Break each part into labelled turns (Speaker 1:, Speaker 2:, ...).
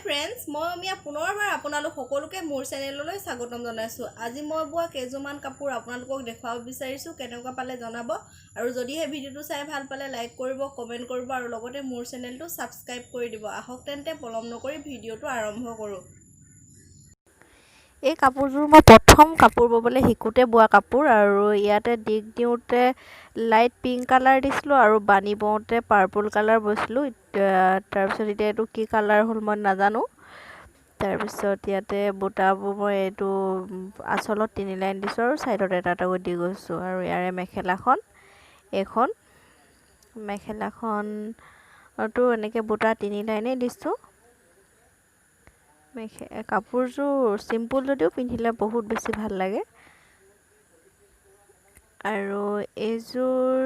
Speaker 1: Friends, মই অমিয়া পুনৰবাৰ আপোনালোক সকলোকে মোৰ চেনেললৈ স্বাগতম জনাইছোঁ। আজি মই বোৱা কেইযোৰমান কাপোৰ আপোনালোকক দেখুৱাব বিচাৰিছোঁ। কেনেকুৱা পালে জনাব আৰু যদিহে ভিডিঅ'টো চাই ভাল পালে লাইক কৰিব, কমেণ্ট কৰিব আৰু লগতে মোৰ চেনেলটো ছাবস্ক্ৰাইব কৰি দিব। আহক তেন্তে, পলম নকৰি ভিডিঅ'টো আৰম্ভ কৰোঁ। এই কাপোৰযোৰ মই প্ৰথম কাপোৰ ব'বলৈ শিকোঁতে বোৱা কাপোৰ আৰু ইয়াতে দিগ দিওঁতে লাইট পিংক কালাৰ দিছিলোঁ আৰু বানী বওঁতে পাৰ্পল কালাৰ বৈছিলোঁ। তাৰপিছত এতিয়া এইটো কি কালাৰ হ'ল মই নাজানো। তাৰপিছত ইয়াতে বুটাবোৰ মই এইটো আঁচলত 3 লাইন দিছোঁ আৰু ছাইডত এটা এটাকৈ দি গৈছোঁ। আৰু ইয়াৰে মেখেলাখন, এইখন মেখেলাখনতো এনেকৈ বুটা 3 লাইনেই দিছোঁ। কাপোৰযোৰ চিম্পুল যদিও পিন্ধিলে বহুত বেছি ভাল লাগে। আৰু এইযোৰ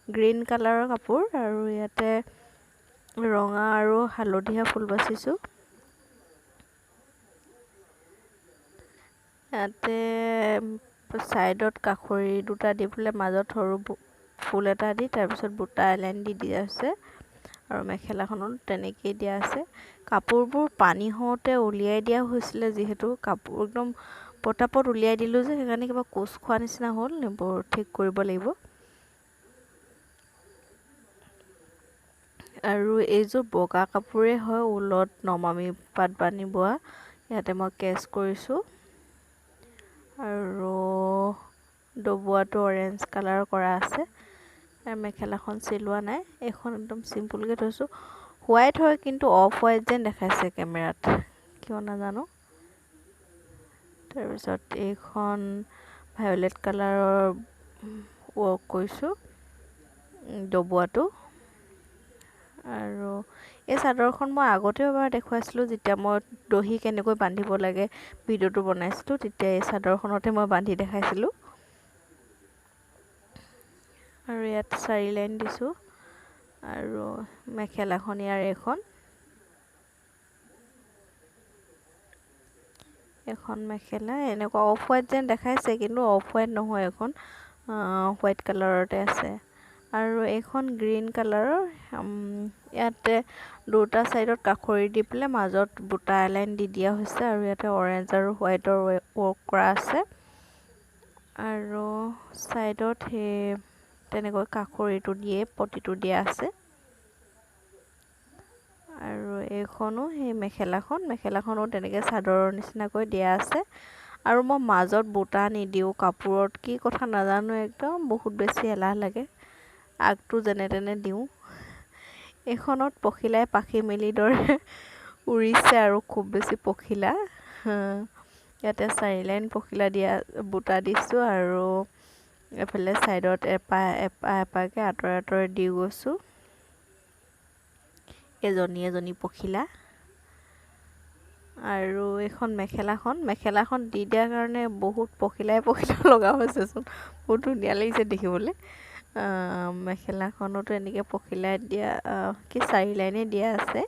Speaker 1: গ্ৰীণ কালাৰৰ কাপোৰ আৰু ইয়াতে ৰঙা আৰু হালধীয়া ফুল বাচিছোঁ। ইয়াতে ছাইডত কাষৰি দুটা দি পেলাই মাজত সৰু ফুল এটা দি তাৰপিছত বুটা এলাইন দি দিয়া হৈছে আৰু মেখেলাখনত তেনেকেই দিয়া আছে। কাপোৰবোৰ পানী হওঁতে উলিয়াই দিয়া হৈছিলে, যিহেতু কাপোৰ একদম পটাপট উলিয়াই দিলোঁ যে, সেইকাৰণে কিবা কোচ খোৱা নিচিনা হ'ল। এইবোৰ ঠিক কৰিব লাগিব। আৰু এইযোৰ বগা কাপোৰে হয়, ঊলত নমামী পাত বানি বোৱা। ইয়াতে মই কেচ কৰিছোঁ আৰু ডবোৱাটো অৰেঞ্জ কালাৰ কৰা আছে। মেখেলাখন চিলোৱা নাই, এইখন একদম চিম্পুলকৈ থৈছোঁ। হোৱাইট হয় কিন্তু অফ হোৱাইট যেন দেখাইছে কেমেৰাত, কিয় নাজানো। তাৰপিছত এইখন ভায়লেট কালাৰৰ ৱৰ্ক কৰিছোঁ ডবোৱাটো। আৰু এই চাদৰখন মই আগতেও এবাৰ দেখুৱাইছিলোঁ, যেতিয়া মই দহি কেনেকৈ বান্ধিব লাগে ভিডিঅ'টো বনাইছিলোঁ, তেতিয়া এই চাদৰখনতে মই বান্ধি দেখাইছিলোঁ। আৰু ইয়াত 4 লাইন দিছোঁ আৰু মেখেলাখন ইয়াৰ এখন মেখেলা এনেকুৱা অফ হোৱাইট যেন দেখাইছে, কিন্তু অফ হোৱাইট নহয়, এখন হোৱাইট কালাৰতে আছে। আৰু এইখন গ্ৰীণ কালাৰৰ, ইয়াতে দুটা ছাইডত কাষৰি দি পেলাই মাজত বুটা এলাইন দি দিয়া হৈছে আৰু ইয়াতে অৰেঞ্জ আৰু হোৱাইটৰ ৱৰ্ক কৰা আছে। আৰু ছাইডত সেই তেনেকৈ কাষৰিটো দিয়ে পটিটো দিয়া আছে। আৰু এইখনো সেই মেখেলাখনো তেনেকৈ চাদৰৰ নিচিনাকৈ দিয়া আছে। আৰু মই মাজত বুটা নিদিওঁ কাপোৰত, কি কথা নাজানো, একদম বহুত বেছি এলাহ লাগে। আগটো যেনে তেনে দিওঁ। এইখনত পখিলাই পাখি মেলি দৰে উৰিছে আৰু খুব বেছি পখিলা। ইয়াতে 4 লাইন পখিলা দিয়া বুটা দিছোঁ আৰু এইফালে ছাইডত এপা এপা এপাকৈ আঁতৰে আঁতৰে দি গৈছোঁ, এজনী এজনী পখিলা। আৰু এইখন মেখেলাখন দি দিয়াৰ কাৰণে বহুত পখিলাই পখিলা লগা হৈছেচোন, বহুত ধুনীয়া লাগিছে দেখিবলৈ। মেখেলাখনতো এনেকৈ পখিলাই দিয়া কি 4 লাইনে দিয়া আছে।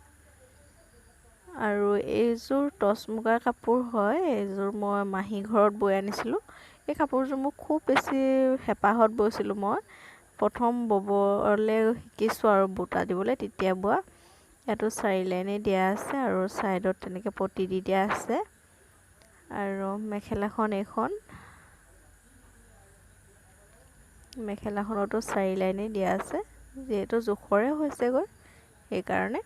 Speaker 1: আৰু এইযোৰ টচ মুগাৰ কাপোৰ হয়, এইযোৰ মই মাহী ঘৰত বৈ আনিছিলোঁ। এই কাপোৰযোৰ মোক খুব বেছি হেঁপাহত বৈছিলোঁ। মই প্ৰথম ব'বলৈ শিকিছোঁ আৰু বুটা দিবলৈ তেতিয়া বোৱা। ইয়াতো 4 লাইনেই দিয়া আছে আৰু ছাইডত তেনেকৈ পটি দি দিয়া আছে। আৰু মেখেলাখন এইখন, মেখেলাখনতো 4 লাইনেই দিয়া আছে, যিহেতু জোখৰে হৈছেগৈ সেইকাৰণে।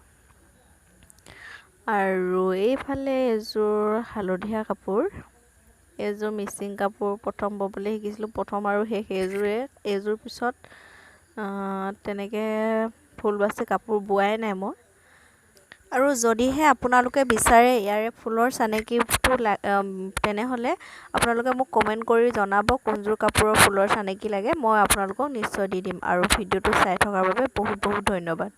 Speaker 1: আৰু এইফালে এযোৰ হালধীয়া কাপোৰ, এইযোৰ মিচিং কাপোৰ প্ৰথম ব'বলৈ শিকিছিলোঁ, প্ৰথম আৰু শেষ এইযোৰে। এইযোৰ পিছত তেনেকৈ ফুল বাচি কাপোৰ বোৱাই নাই মই। আৰু যদিহে আপোনালোকে বিচাৰে ইয়াৰে ফুলৰ চানেকিটো, তেনেহ'লে আপোনালোকে মোক কমেণ্ট কৰি জনাব কোনযোৰ কাপোৰৰ ফুলৰ চানেকি লাগে, মই আপোনালোকক নিশ্চয় দি দিম। আৰু ভিডিঅ'টো চাই থকাৰ বাবে বহুত বহুত ধন্যবাদ।